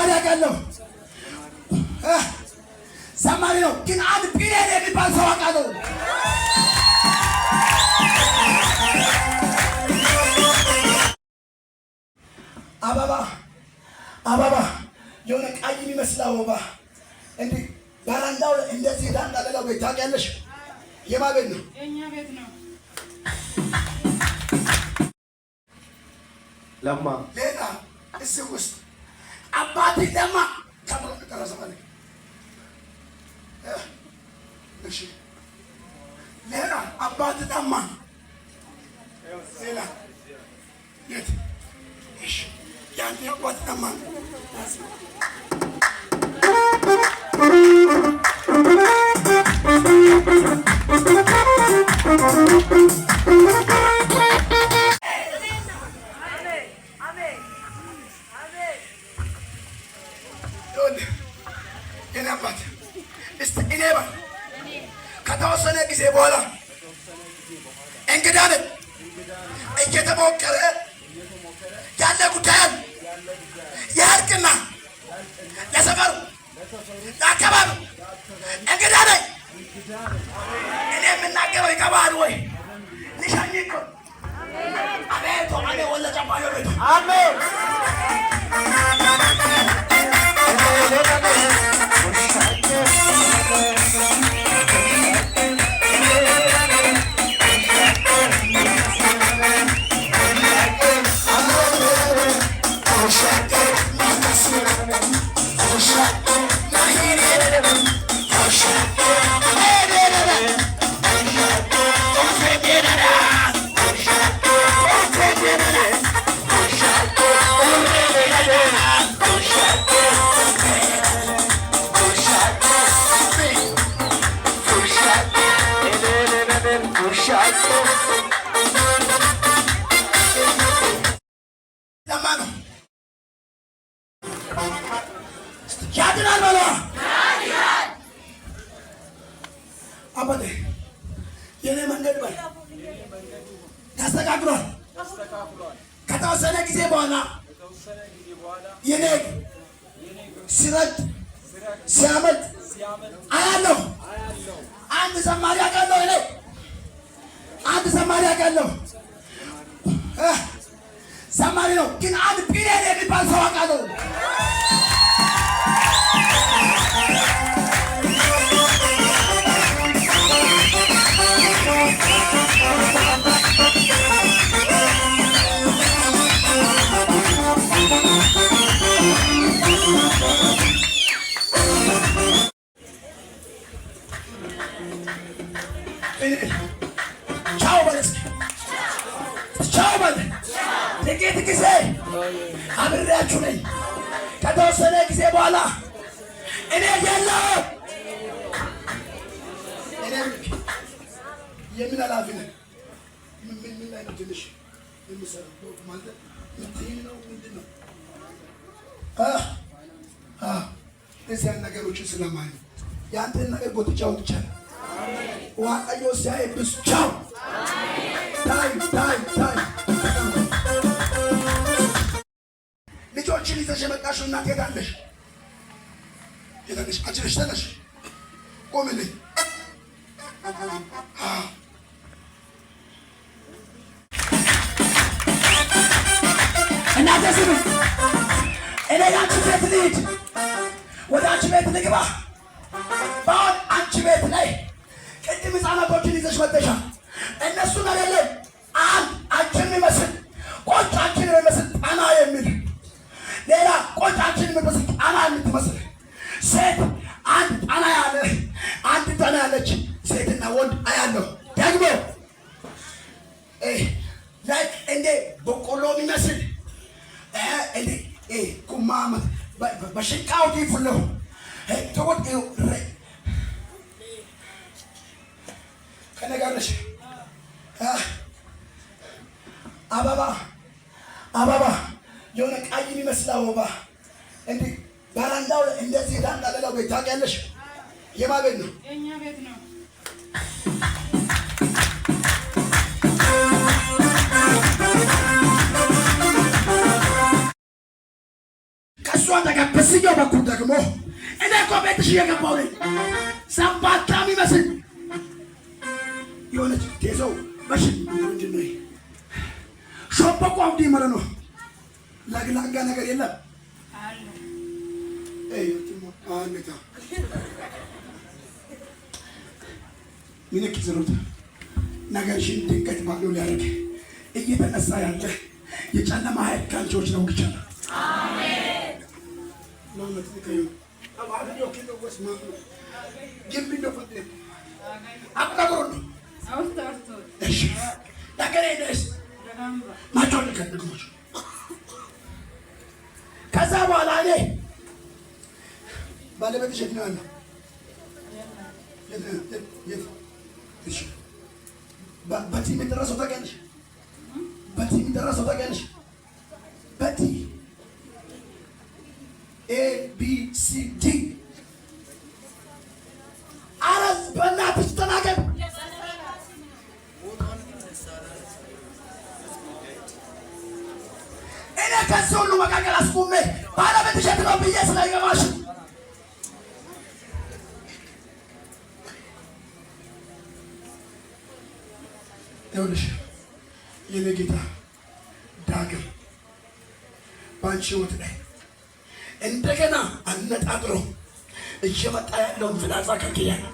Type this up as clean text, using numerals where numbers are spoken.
ዘማሪ አውቃለሁ፣ ዘማሪ ነው። ግን አንድ ቢሊየን የሚባል ሰው አውቃለሁ። አበባ አበባ የሆነ ቀይ የሚመስል አበባ እንዲህ በረንዳው እንደዚህ ዳንዳ ቤት ታውቂያለሽ? የማ ቤት ነው? የእኛ ቤት ነው። ለማ ሌላ እዚህ ውስጥ አባቴ ለማ ተብሎ የሚጠራ ሰው አለ። እሺ፣ ሌላ አባት ለማ፣ ሌላ የት? እሺ፣ ያንተ አባት ለማ። የኔ አባት እስቲ እኔ በል፣ ከተወሰነ ጊዜ በኋላ እንግዳ ነኝ። እየተሞከረ ያለ ጉዳይ ያልቅና ለሰፈሩ ለአካባቢው እንግዳ ነኝ። እኔ የምናገረው ይገባሃል ወይ? ልሸኝ እኮ አቤቱ አሜ ወለጨባዮ ቤቱ። አሜን። ለማ ነው ያድናል በለዋ። አባቴ የኔ መንገድ በል ተስተካክሏል። ከተወሰነ ጊዜ በኋላ የኔ ሲረድ ሲያመልጥ አያለሁ። አንድ ዘማሪ አውቃለሁ። እኔ አንድ ዘማሪ አውቃለሁ። ዘማሪ ነው፣ ግን አንድ ቢሊየን የሚባል ሰው አውቃለሁ። ቻው በል እስኪ፣ ቻው በል። ጥቂት ጊዜ አብሬያችሁ ነኝ። ከተወሰነ ጊዜ በኋላ እኔ የለሁም። እኔ የምን ኃላፊ ነኝ? ምን ምን ላይ ነው ትንሽ የሚሰራው ማለት ምትይኝ ነው ምንድን ነው? እዚያን ነገሮችን ስለማይ ነው። የአንተን ነገር ጎትቻ ወጥቻለሁ። ዋቀዮ ሲያይብስ ቻው ታይ ታይ ታይ። ልጆችን ይዘሽ የመጣሽው እናት ሄዳለሽ ሄዳለሽ። አንቺ ነሽ፣ ተነሽ፣ ቆምልኝ። እናንተ ስሙ፣ እኔ የአንቺ ቤት ልሂድ፣ ወደ አንቺ ቤት ልግባ። በአሁን አንቺ ቤት ላይ ቅድም ህፃናቶችን ይዘሽ መጥተሻል። እነሱን አይደለም፣ አንድ አንቺን የሚመስል ቆጭ፣ አንቺን የሚመስል ጣና የሚል ሌላ ቆጭ፣ አንቺን የሚመስል ጣና የምትመስል ሴት፣ አንድ ጣና ያለ፣ አንድ ጣና ያለች ሴትና ወንድ አያለሁ። ደግሞ like እንደ በቆሎ የሚመስል እንደ ኩማመት በሽቃው ዲፍለው ተወጥ ከእኔ ጋር ነሽ። አበባ አበባ የሆነ ቀይ የሚመስል አበባ እንዲህ በረንዳው እንደዚህ ዳንዳ ቤት ታውቂያለሽ? የማ ቤት ነው? የእኛ ቤት ነው። ከእሷ ተጋብዛ በዚህኛው በኩል ደግሞ እኔ እኮ ቤትሽ እየገባሁ ነኝ። ዘንባታ የሚመስል የሆነች ቴዞ በሽ ምንድን ነው ሾበቆ አብዲ መረ ነው። ለግላጋ ነገር የለም። ምልክ ዝሩት ነገርሽን ድንገት ባዶ ሊያደርግ እየተነሳ ያለ የጨለማ ኃይል ከአንቺዎች ነው። ግቻለ ከዛ በኋላ እኔ ባለቤትሽ የት ነው ያለው? የት? በቲ የሚደረሰው ታውቂያለሽ? በቲ የሚደረሰው ታውቂያለሽ? በቲ A B C D። ኧረ በእናትሽ ተናገር። እኔ ከዚህ ሁሉ መካከል አስቁሜ ባለቤትሽ የት ነው ብዬ ስላይገባሽ ይኸውልሽ የኔ ጌታ ዳግም በአንቺ ሕይወት ላይ እንደገና አነጣጥሮ እየመጣ ያለውን ፍላጻ ከልክያለሁ።